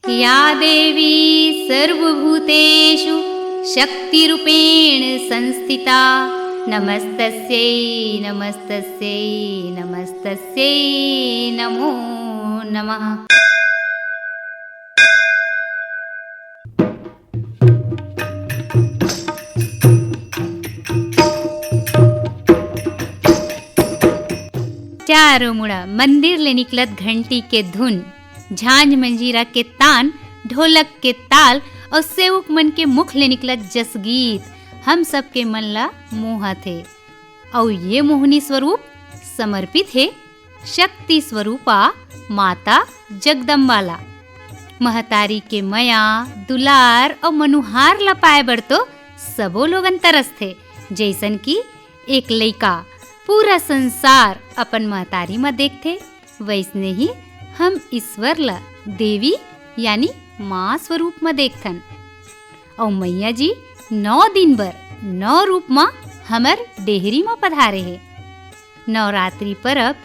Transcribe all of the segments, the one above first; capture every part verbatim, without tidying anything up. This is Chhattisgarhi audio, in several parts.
या देवी सर्वभूतेषु शक्तिरूपेण संस्थिता, नमस्तस्यै, नमस्तस्यै, नमस्तस्यै नमो नमः। चारों मुड़ा मंदिर ले निकलत घंटी के धुन, झांझ मंजीरा के तान, ढोलक के ताल अउ सेवक मन के मुख ले निकलत जसगीत हम सबके मन ला मोहत हे। अउ ये मोहनी स्वरूप समर्पित हे शक्ति स्वरूपा माता जगदम्बा ला। महतारी के मया, दुलार अउ मनुहार ला पाए बर तो सबो लोगन तरसथे। जइसन कि एक लइका पूरा संसार अपन महतारी म देखथे, वइसने ही हम ईश्वर ला देवी यानी माँ स्वरूप म देखथन। अउ मैया जी नौ दिन बर नौ रूप म हमर डेहरी म पधारे हे। नवरात्रि परब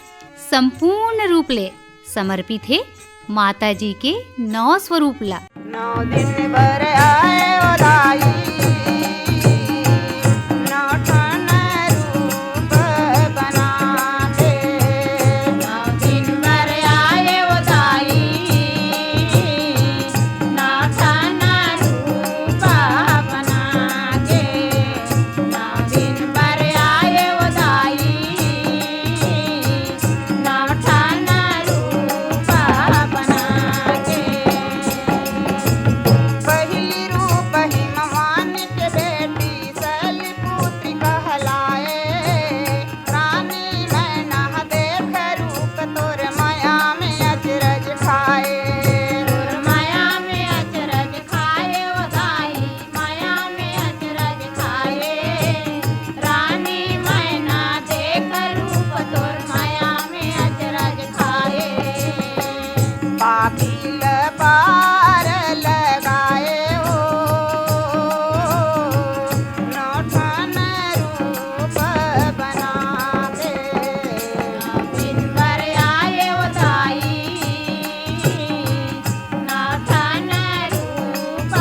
संपूर्ण रूप ले समर्पित हे माता जी के नौ स्वरूप ला। नौ दिन बर आए ओ दाई, नौ ठन रूप बना के। नौ दिन बर आए ओ दाई, नौ ठन रूप बना के। नौ दिन बर आए ओ दाई, नौ ठन रूप बना के। पहिली रूप हिमवान के बेटी शैलपुत्री कहलाए। रानी मैना देख रूप तोर मया में अचरज खाए। तोर मया में अचरज खाए ओ दाई, मया में अचरज खाए। रानी मैना देख रूप तोर मया में अचरज खाए। पापी ल पार लगाए हो, नौ ठन रूप बना दे। दिन बर आए ओ दाई, नौ ठन रूप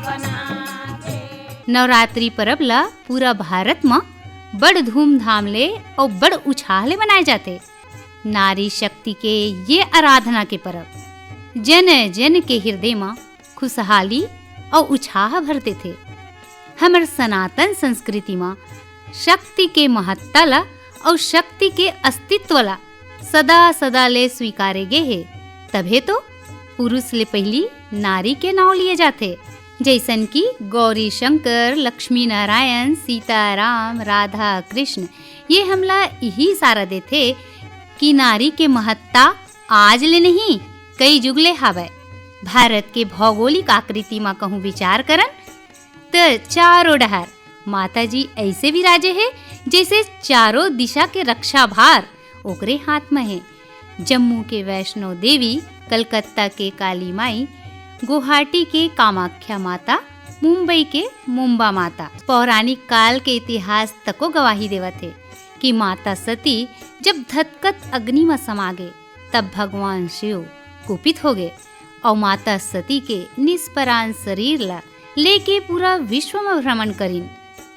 बना दे। नवरात्रि परब ल पूरा भारत म बड़ धूमधाम ले अउ बड़ उछाह ले मनाए जाथे। नारी शक्ति के ये आराधना के परब जन जन के हिरदे म खुशहाली अउ उछाह भर देथे। हमर सनातन संस्कृति म शक्ति के महत्ता ल अउ शक्ति के अस्तित्व ल सदा सदा ले स्वीकारे गे हे, तभे तो पुरुष ले पहिली नारी के नाव लिए जाथे, जइसन कि गौरी शंकर, लक्ष्मी नारायण, सीता राम, राधा कृष्ण। ये हमला इही इशारा देथे कि नारी के महत्ता आज ले नहीं, कई जुग ले हावय। भारत के भौगोलिक आकृति म कहूँ विचार करन, त चारों डहर माता जी ऐसे विराजे हे, जैसे चारों दिशा के रक्षा भार ओकरे हाथ म हे। जम्मू के वैष्णो देवी, कलकत्ता के काली माई, गुवाहाटी के कामाख्या माता, मुंबई के मुंबा माता। पौराणिक काल के इतिहास तको गवाही देवत हे कि माता सती जब धधकत अग्नि म समा गे, तब भगवान शिव कुपित हो गे अउ माता सती के निष्परान शरीर ला लेके पूरा विश्व म भ्रमण करिन।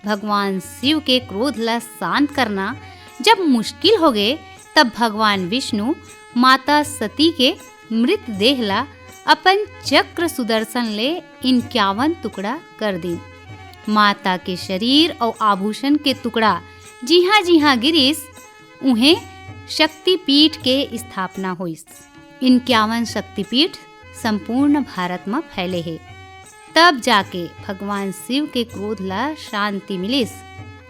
भगवान शिव के क्रोध ला शांत करना जब मुश्किल हो गे, तब भगवान विष्णु माता सती के मृत देह ला अपन चक्र सुदर्शन ले इक्यावन टुकड़ा कर दिन। माता के शरीर अउ आभूषण के टुकड़ा जिहाँ-जिहाँ गिरिस, उहें शक्तिपीठ के स्थापना होइस। इक्यावन शक्तिपीठ संपूर्ण भारत म फैले हे। तब जाके भगवान शिव के क्रोध ला शांति मिलिस।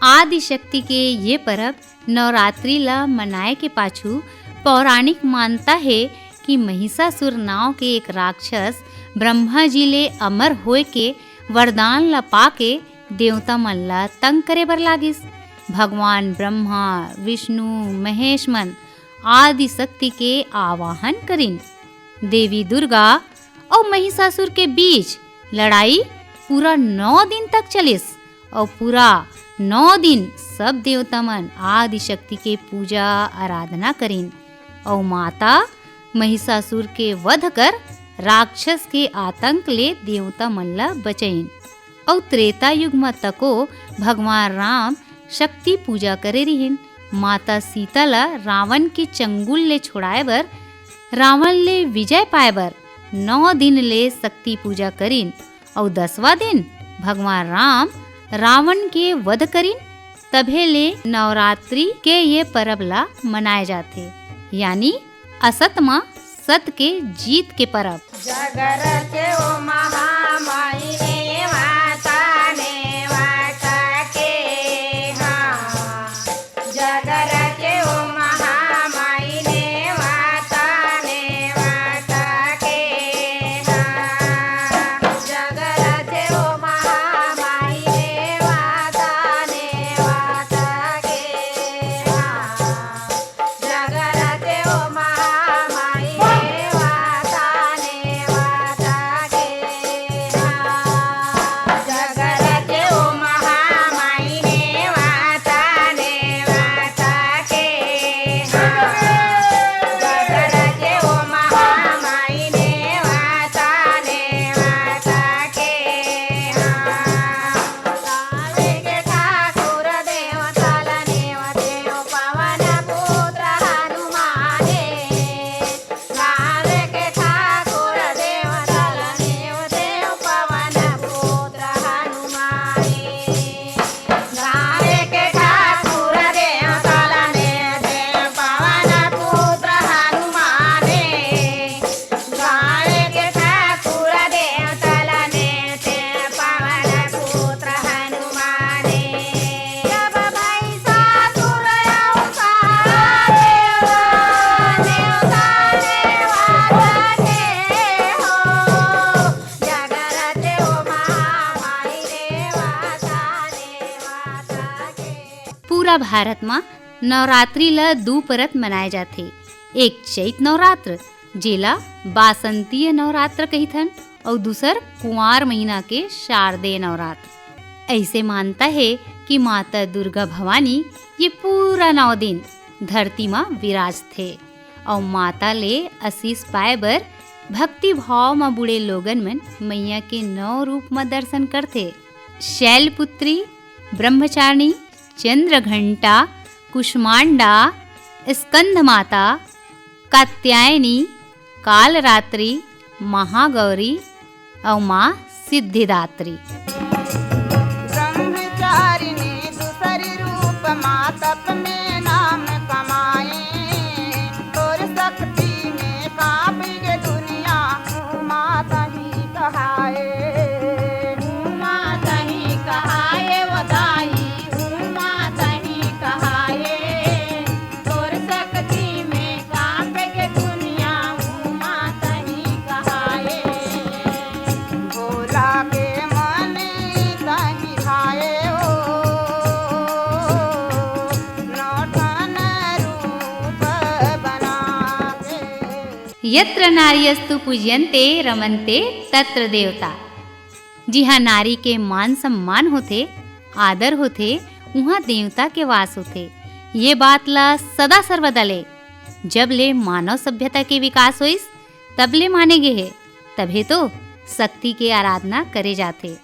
आदि शक्ति के ये परब नवरात्रि ला मनाए के पाछू पौराणिक मानता हे कि महिषासुर नांव के एक राक्षस ब्रह्मा जी ले अमर होए के वरदान ला पाके देवता मन ला तंग करे बर लागिस। भगवान ब्रह्मा, विष्णु, महेश मन आदि शक्ति के आवाहन करिन। देवी दुर्गा अउ महिषासुर के बीच लड़ाई पूरा नौ दिन तक चलिस अउ पूरा नौ दिन सब देवता मन आदि शक्ति के पूजा आराधना करिन अउ माता महिषासुर के वध कर राक्षस के आतंक ले देवता मन ला बचइन। अउ त्रेता युग म तको भगवान राम शक्ति पूजा करे रिहिन। माता सीता ला रावण के चंगुल ले छुड़ाए बर, रावण ले विजय पाए बर नौ दिन ले शक्ति पूजा करिन। अउ दसवां दिन भगवान राम रावण के वध करिन। तभे ले नवरात्रि के ये परब ला मनाए जाथे, यानी असत म सत के जीत के परब। जगरत ओ महामाई नेवाता, नेवाता के हाँ। जगरत ओ महामाई नेवाता, नेवाता के हाँ। जगरत ओ महामाई नेवाता, नेवाता के हाँ। जगरत ओ महामाई नेवाता, नेवाता के हाँ। जगरत ओ महामाई नेवाता, नेवाता के हाँ। जगरत ओ महामाई नेवाता, नेवाता के हाँ। गावे के ठाकुर देवता ला नेवते ओ पवन पुत्र हनुमाने। गावे के ठाकुर देवता ला नेवते ओ पवन पुत्र हनुमाने। गावे के ठाकुर देवता ला नेवते ओ पवन पुत्र हनुमाने। गावे के ठाकुर देवता ला नेवते पवन पुत्र हनुमाने। जब भैंसासुर अवतार देवा, देवता नेवाता के हो। जगरत ओ महामाई नेवाता, नेवाता के। पूरा भारत म नवरात्रि ल दू परत मनाए जाथे। एक चैत नवरात्र, जेला बासंतीय नवरात्र कहिथन, अउ दूसर कुंवार महीना के शारदेय नवरात्र। ऐसे मानता हे कि माता दुर्गा भवानी ये पूरा नौ दिन धरती म विराजथे अउ माता ले आशीष पाए बर भक्ति भाव म बुड़े लोगन मन मैया के नौ रूप म दर्शन करथे। शैलपुत्री, ब्रह्मचारिणी, चंद्रघंटा, कुष्मांडा, स्कंद माता, कात्यायनी, कालरात्रि, महागौरी अउ माँ सिद्धिदात्री। ब्रह्मचारिणी दूसर रूप माँ तप में नाम कमाए। तोर शक्ति में कांप गे दुनिया, उमा तही कहाए। उमा तही कहाए वो दाई, उमा तही कहाए। तोर शक्ति में कांप के दुनिया उमा तही कहाए। भोला के मन तही भाए ओ, नौ ठन रूप बना के। यत्र नार्यस्तु पूज्यन्ते रमन्ते तत्र देवता। जिहाँ नारी के मान सम्मान होथे, आदर होथे, उहाँ देवता के वास होथे। ये बात ला सदा सर्वदा ले, जब ले मानव सभ्यता के विकास होइस, तब ले माने गे हे, तभे तो शक्ति के आराधना करे जाथे।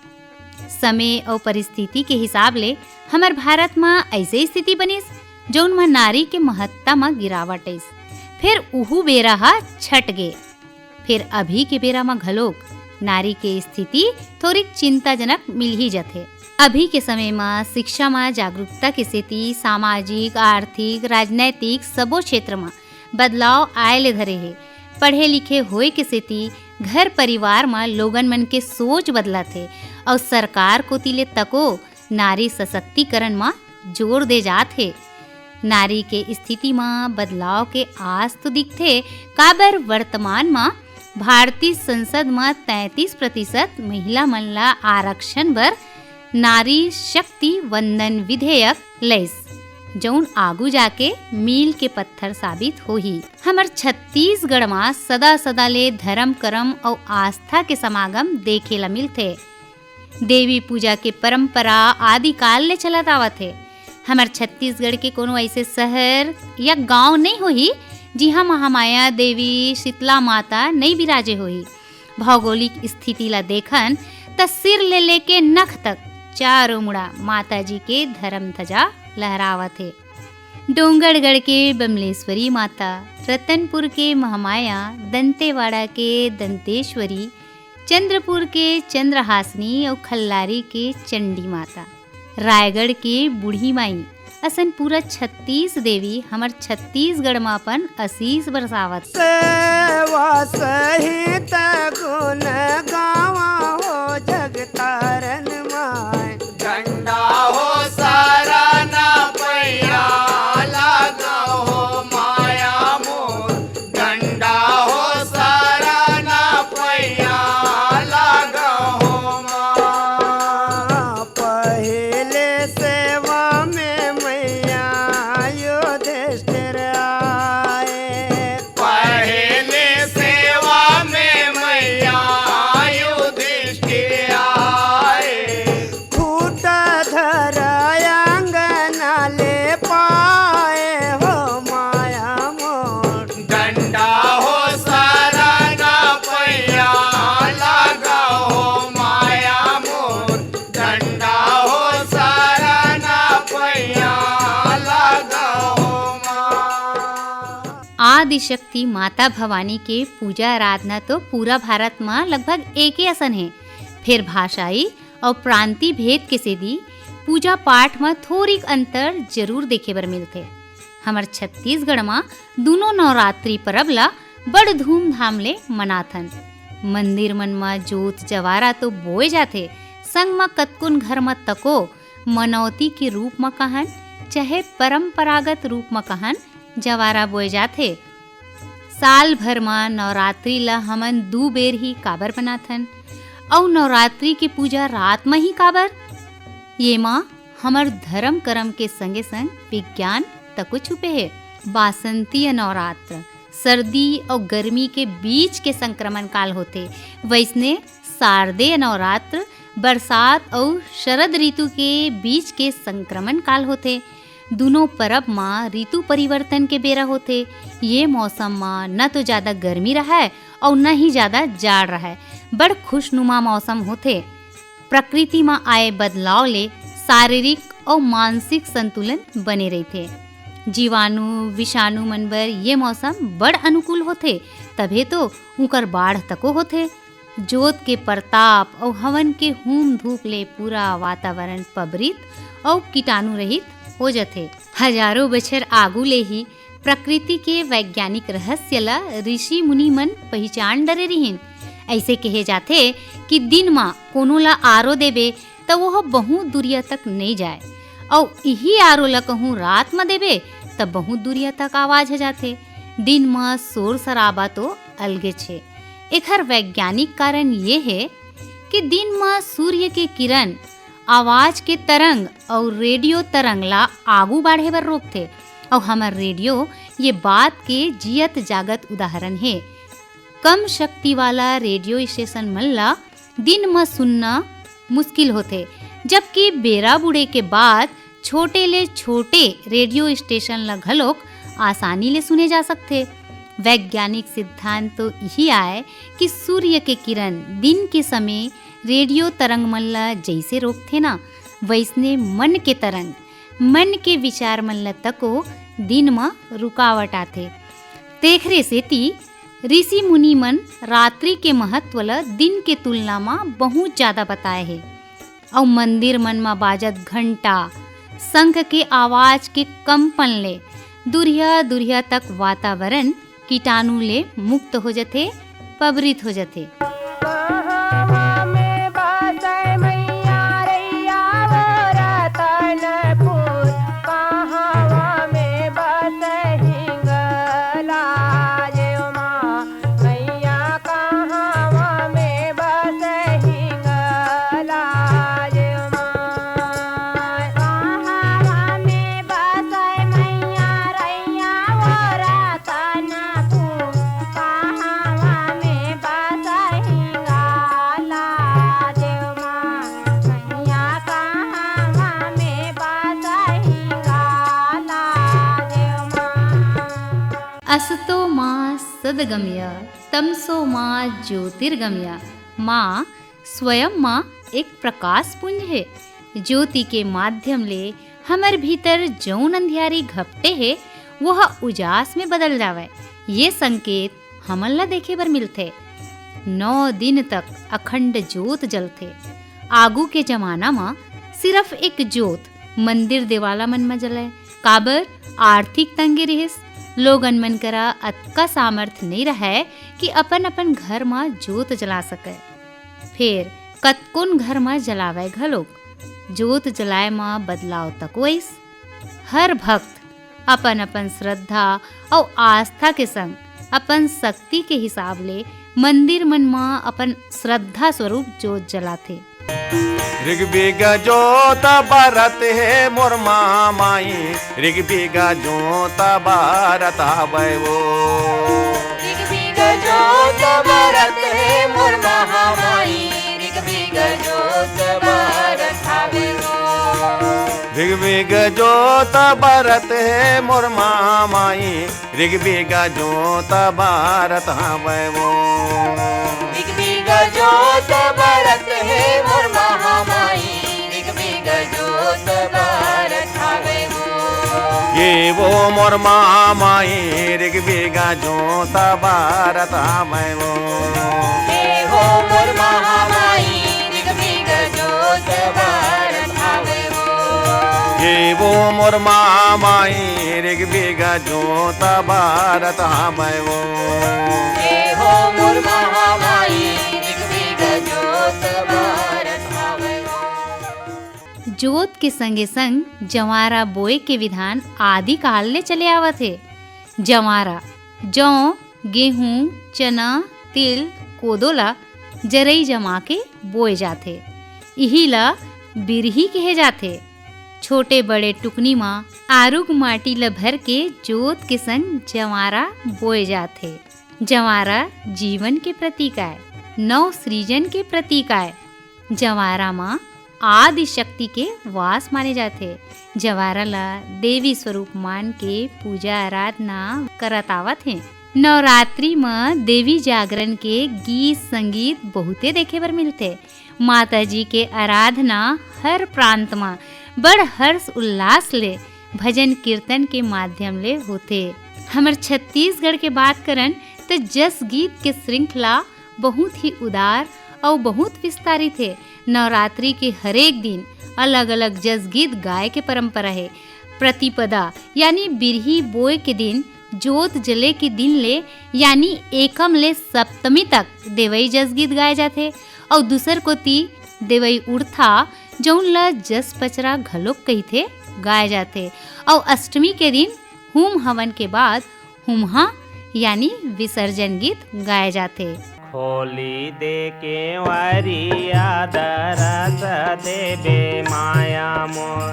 समय अउ परिस्थिति के हिसाब ले हमर भारत म अइसे स्थिति बनिस, जउन म नारी के महत्ता म गिरावट आइस। फेर उहू बेरा ह छट गे। फेर अभी के बेरा म घलोक नारी के स्थिति थोरिक चिंताजनक मिल ही जथे। अभी के समय म शिक्षा म जागरूकता के सेती सामाजिक, आर्थिक, राजनैतिक सबो क्षेत्र म बदलाव आए ले धरे हे। पढ़े लिखे होए के सेती घर परिवार म लोगन मन के सोच बदलत हे अउ सरकार कोति ले तको नारी सशक्तिकरण म जोर दे जात हे। नारी के स्थिति म बदलाव के आस तो दिखथे, काबर वर्तमान म भारतीय संसद म तैंतीस प्रतिशत महिला मन ला आरक्षण बर नारी शक्ति वंदन विधेयक लइस, जउन आगू जाके मील के पत्थर साबित होही। हमर छत्तीसगढ़ म सदा-सदा ले धरम करम अउ आस्था के समागम देखे ला मिलथे। देवी पूजा के परंपरा आदिकाल ले चलत आवत हे। हमर छत्तीसगढ़ के कोनो अइसे शहर या गांव नइ होही, जिहां महामाया देवी शीतला माता नइ बिराजे होही। भौगोलिक स्थिति ला देखन, त सिर ले लेके नख तक चारों मुड़ा माता जी के धर्म ध्वजा लहरावत हे। डोंगरगढ़ के बमलेश्वरी माता, रतनपुर के महामाया, दंतेवाड़ा के दंतेश्वरी, चंद्रपुर के चंद्रहासिनी अउ खल्लारी के चंडी माता, रायगढ़ के बूढ़ी माई असन पूरा छत्तीस देवी हमर छत्तीसगढ़ म अपन आशीष बरसावत। सेवा सहित गुण गावा हो जगतारन माय। डंडा हो सारा ना पैया लागा हो माया मोर। डंडा हो सारा ना पैया लागा हो माँ। पहले सेवा में मैया युधिष्ठिर आए। पहले सेवा में मैया युधिष्ठिर आए। खूंटा धरा अंगना ले पाए हो माया मोर। डंडा हो सारा ना पैया लागा हो माया मोर। डंडा हो सारा ना पैया लागा हो माँ। आदिशक्ति माता भवानी के पूजा आराधना तो पूरा भारत म लगभग एके असन हे, फेर भाषाई अउ प्रांतीय भेद के सेती पूजा पाठ म थोरिक अंतर जरूर देखे बर मिलथे। हमर छत्तीसगढ़ म दूनों नवरात्रि परब ल बड़ धूमधाम ले मनाथन। मंदिर मन म जोत जवारा तो बोए जाथे, संग म कतकोन घर म तको मनौती के रूप म कहन, चाहे परंपरागत रूप म कहन, जवारा बोए जाथे। साल भर म नवरात्रि ल हमन दू बेर ही काबर मनाथन? अउ नवरात्रि के पूजा रात म ही काबर? ये म हमर धरम करम के संगे संग विज्ञान तको छुपे हे। बासंतीय नवरात्र सर्दी अउ गर्मी के बीच के संक्रमण काल होथे, वइसने शारदेय नवरात्र बरसात अउ शरद ऋतु के बीच के संक्रमण काल होथे। दूनों परब म ऋतु परिवर्तन के बेरा होथे। ये मौसम म न तो जादा गर्मी रहय अउ न ही जादा जाड़ रहय, बड़ खुशनुमा मौसम होथे। प्रकृति म आए बदलाव ले शारीरिक अउ मानसिक संतुलन बने रहिथे। जीवाणु, विषाणु मन बर ये मौसम बड़ अनुकूल होथे, तभे तो उंकर बाढ़ तको होथे। जोत के परताप अउ हवन के हूम धूप ले पूरा वातावरण पबरित अउ कीटाणु रहित हो जथे। हजारों बछर आगू ले ही प्रकृति के वैज्ञानिक रहस्य ल ऋषि मुनि मन पहिचान डरे रिहिन। अइसे कहे जाथे कि दिन म कोनो ल आरो देबे, त वो बहुत दूरिया तक नइ जाय, अउ इही आरो ल कहूँ रात म देबे, त बहुत दूरिया तक आवाज हो जाथे। दिन म शोर शराबा तो अलगेच हे। एखर वैज्ञानिक कारण ये हे कि दिन म सूर्य के किरण आवाज के तरंग अउ रेडियो तरंग ला आगू बाढ़े बर रोकथे, अउ हमर रेडियो ये बात के जियत जागत उदाहरण हे। कम शक्ति वाला रेडियो स्टेशन मन ला दिन म सुनना मुश्किल होथे, जबकि बेरा बुड़े के बाद छोटे ले छोटे रेडियो स्टेशन ला घलोक आसानी ले सुने जा सकथे। वैज्ञानिक सिद्धांत तो इही आय कि सूर्य के किरण दिन के समय रेडियो तरंग मन ला जइसे रोकथे ना, वइसने मन के तरंग, मन के विचार मन ला तको दिन म रुकावट आथे। तेखरे सेती ऋषि मुनि मन रात्रि के महत्व ल दिन के तुलना म बहुत ज्यादा बताए हे। अउ मंदिर मन म बाजत घंटा, शंख के आवाज के कंपन ले दुरिहा दुरिहा तक वातावरण कीटाणु ले मुक्त हो जथे, पबरित हो जथे। असतो मा सदगमय, तमसो मा ज्योतिर्गमय। माँ स्वयं मा एक प्रकाश पुंज हे। ज्योति के माध्यम ले हमर भीतर जऊन अंधियारी घपटे हे, वह उजास में बदल जावय। ये संकेत हमन ला देखे बर मिलथे। नौ दिन तक अखंड जोत जलथे। आगू के जमाना म सिर्फ एक जोत मंदिर देवाला मन म जलय। काबर? आर्थिक तंगी रिहिस। लोगन मन करा अतका सामर्थ नइ रहय कि अपन-अपन घर म जोत जला सकय। फेर कतकोन घर म जलावय घलोक। जोत जलाय म बदलाव तको अइस। हर भक्त अपन-अपन श्रद्धा अउ आस्था के संग अपन शक्ति के हिसाब ले मंदिर मन म अपन श्रद्धा स्वरूप जोत जलाथे। ऋग्वेद जोत बरत हे मोर महामाई, ऋग्वेद जोत बरत हवय वो। ऋग्वेद जोत बरत हे मोर महामाई, ऋग्वेद जोत बरत हवय वो। ऋग्वेद जोत बरत हे मोर महामाई, ऋग्वेद जोत बरत हवय वो। ऋग्वेद जोत बरत हे मोर महामाई, ऋग्वेद जोत बरत हवय वो। ये वो मोर महामाई, ऋग्वेद जोत बरत हवय वो। ये वो मोर महामाई, ऋग्वेद जोत बरत हवय वो। ये वो मोर महामाई, ऋग्वेद जोत बरत हवय वो। हे हो मोर महामाई, ऋग्वेद जोत बरत हवय वो। जोत के संगे संग जंवारा बोए के विधान आदिकाल ले चले आवत हे। जंवारा, जौ, गेहूं, चना, तिल, कोदो ला जरई जमा के बोए जाथे। इही ला बिरही कहे जाथे। छोटे बड़े टुकनी म आरुग माटी ल भर के जोत के संग जंवारा बोए जाथे। जंवारा जीवन के प्रतीक आय, नव सृजन के प्रतीक आय। जंवारा म आदि शक्ति के वास माने जाथे। जंवारा ल देवी स्वरूप मान के पूजा आराधना करत आवत हे। नवरात्रि म देवी जागरण के गीत संगीत बहुते देखे बर मिलथे। माता जी के आराधना हर प्रांत म बड़ हर्ष उल्लास ले भजन कीर्तन के माध्यम ले होथे। हमर छत्तीसगढ़ के बात करन त जस गीत के श्रृंखला बहुत ही उदार अउ बहुत विस्तारित हे। नवरात्रि के हरेक दिन अलग-अलग जस गीत गाए के परंपरा हे। प्रतिपदा यानी बिरही बोए के दिन, जोत जले के दिन ले यानी एकम ले सप्तमी तक देवई जस गीत गाए जाथे अउ दूसर कोती देवई उड़था, जउन ल जस पचरा घलोक कहिथे, गाए जाथे अउ अष्टमी के दिन होम हवन के बाद हुम्हा यानी विसर्जन गीत गाए जाथे। खोली दे केवरिया दरस देबे माया मोर,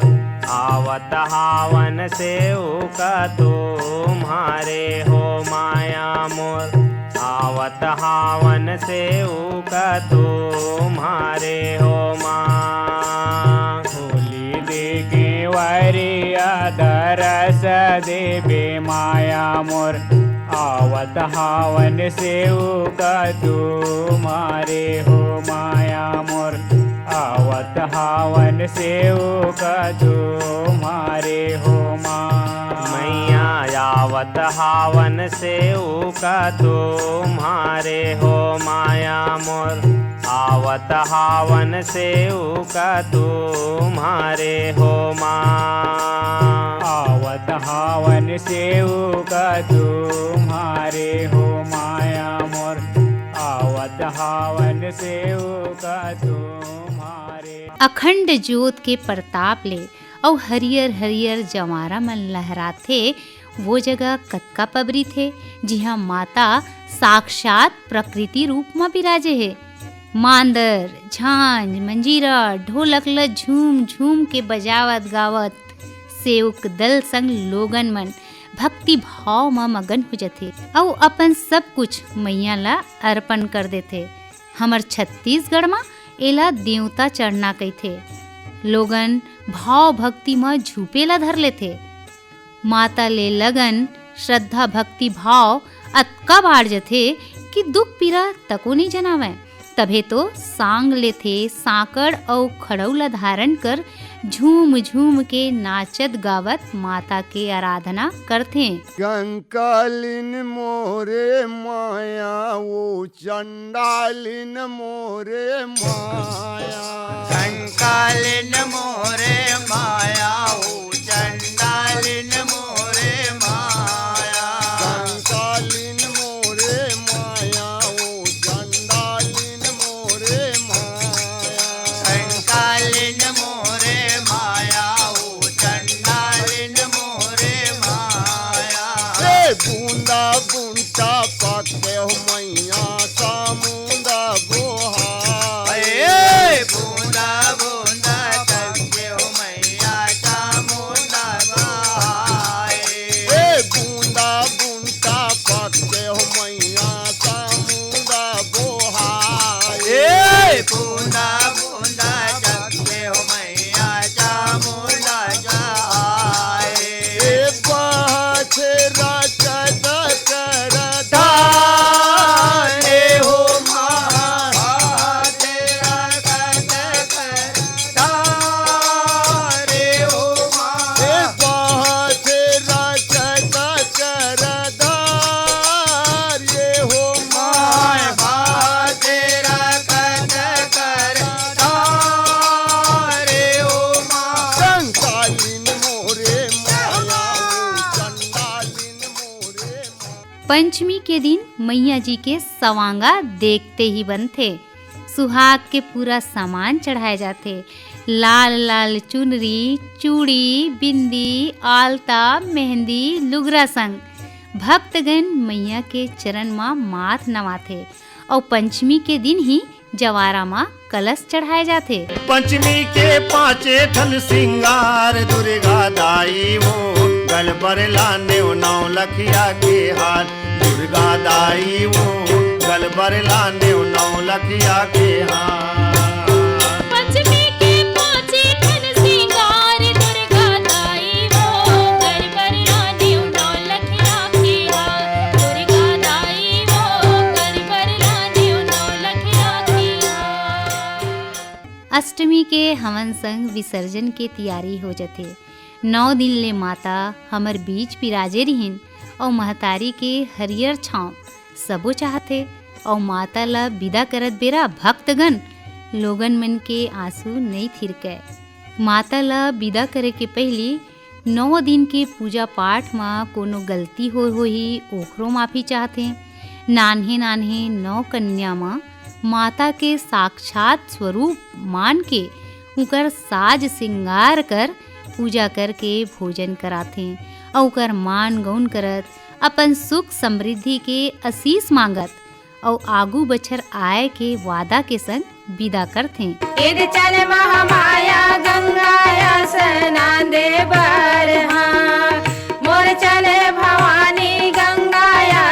आवत हावन सेवका तुम्हारे हो माया मोर, आवत हावन सेवका तुम्हारे हो माँ। खोली दे केवरिया दरस देबे माया मोर, आवत हावन सेवका तुम्हारे हो माया मोर, आवत हावन सेवका तुम्हारे हो माँ। मैया आवत हावन सेवका तुम्हारे हो माया मोर, आवत हावन सेवका तुम्हारे हो माँ। आवत हावन सेवका तुम्हारे हो माया मोर, आवत हावन सेवका तुम्हारे। अखंड जोत के परताप ले अउ हरियर हरियर जंवारा मन लहराथे, वो जगह कतका पबरित हे, जिहां माता साक्षात प्रकृति रूप म बिराजे हे। मांदर, झांझ, मंजीरा, ढोलक ल झूम झूम के बजावत गावत सेवक दल संग लोगन मन भक्ति भाव म मगन हो जथे अउ अपन सब कुछ मैया ल अर्पण कर देथे। हमर छत्तीसगढ़ म एला देवता चढ़ना कहिथे। लोगन भाव भक्ति म झूपे ल धर लेथे। माता ले लगन, श्रद्धा, भक्ति भाव अतका बाढ़ जथे कि दुख पीरा तको नइ जनावय। तभे तो सांग लेथे सांकड़ अउ खड़ऊ ल धारण कर झूम झूम के नाचत गावत माता के आराधना करथे। कंकालिन मोरे माया, ओ चंडालिन मोरे माया। कंकालिन मोरे माया, ओ चंडालिन मोरे माया। कंकालिन मोरे माया, ओ चंडालिन मोरे माया। कंकालिन मोरे माया, ओ चंडालिन मोरे माया। ए बूंदा बूंदा पाके हो मैया, सामुंदा बोहाए। ए बूंदा बूंदा पाके हो मैया, सामुंदा बोहाए। ए बूंदा बूंदा पाके हो मैया, सामुंदा बोहाए। ए बूंदा बूंदा पाके हो मैया, सामुंदा बोहाए। ए बाछरा कदा करदा रे हो माँ। पंचमी के दिन मैया जी के सवांगा देखते ही बनथे। सुहाग के पूरा सामान चढ़ाए जाथे। लाल लाल चुनरी, चूड़ी, बिंदी, आलता, मेहंदी, लुगरा संग भक्तगण मैया के चरण म माथ नवाथे। अउ पंचमी के दिन ही जवारा म कलश चढ़ाए जाथे। पंचमी के पाँचे ठन सिंगार, दुर्गा दाई वो गल बर लाने नौ लखिया के हार। दुर्गा दाई वो गल बर लाने नौ लखिया के हार। पंचमी के पाँचे ठन सिंगार, दुर्गा दाई वो गल बर लाने नौ लखिया के हार। दुर्गा दाई वो गल बर लाने नौ लखिया के हार। अष्टमी के हवन संग विसर्जन के तियारी हो जथे। नौ दिन ले माता हमर बीच बिराजे रिहिन अउ महतारी के हरियर छांव सबो चाहथे। अउ माता ल बिदा करत बेरा भक्तगण लोगन मन के आंसू नइ थिरकय। माता ल बिदा करे के पहिली नौ दिन के पूजा पाठ म कोनो गलती होय होही, ओखरो माफी चाहथे। नान्हे नान्हे नौ कन्या म माता के साक्षात स्वरूप मान के उकर साज सिंगार कर पूजा करके भोजन कराथे अउ उकर मान गौन करत अपन सुख समृद्धि के आशीष मांगत अउ आगू बछर आय के वादा के संग बिदा करथे। इद चल महामाया गंगा स्नान दे बर हाँ, मोर चले भवानी गंगा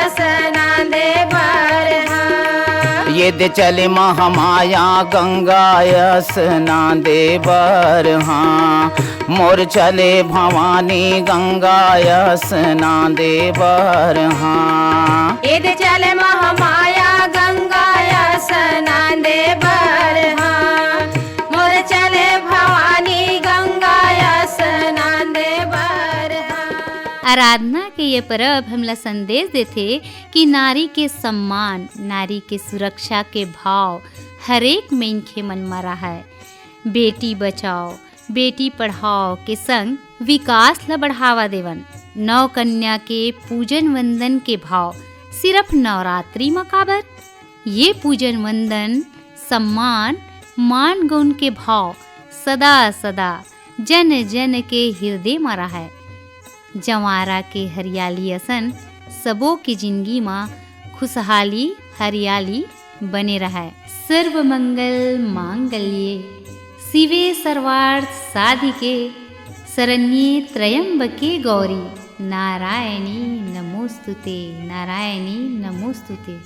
स्नान दे बर हाँ। ये दे चले महामाया गंगा स्नान दे बर हाँ, मोर चले भवानी गंगा स्नान दे बर हाँ। इद चल महामाया गंगा स्नान दे बर हाँ, मोर चले भवानी गंगा स्नान दे बर हाँ। आराधना के ये परब हमला संदेश देथे कि नारी के सम्मान, नारी के सुरक्षा के भाव हरेक मनखे मन म रहय। बेटी बचाओ, बेटी पढ़ाओ के संग विकास ल बढ़ावा देवन। नौ कन्या के पूजन वंदन के भाव सिर्फ नवरात्रि म काबर? ये पूजन वंदन, सम्मान, मान गौन के भाव सदा सदा जन जन के हिरदे म रहय। जंवारा के हरियाली असन सबो के जिनगी म खुशहाली, हरियाली बने रहय। सर्व मंगल मांगल्ये शिवे सर्वार्थ साधिके शरण्ये त्र्यंबके गौरी नारायणी नमोस्तुते, नारायणी नमोस्तुते।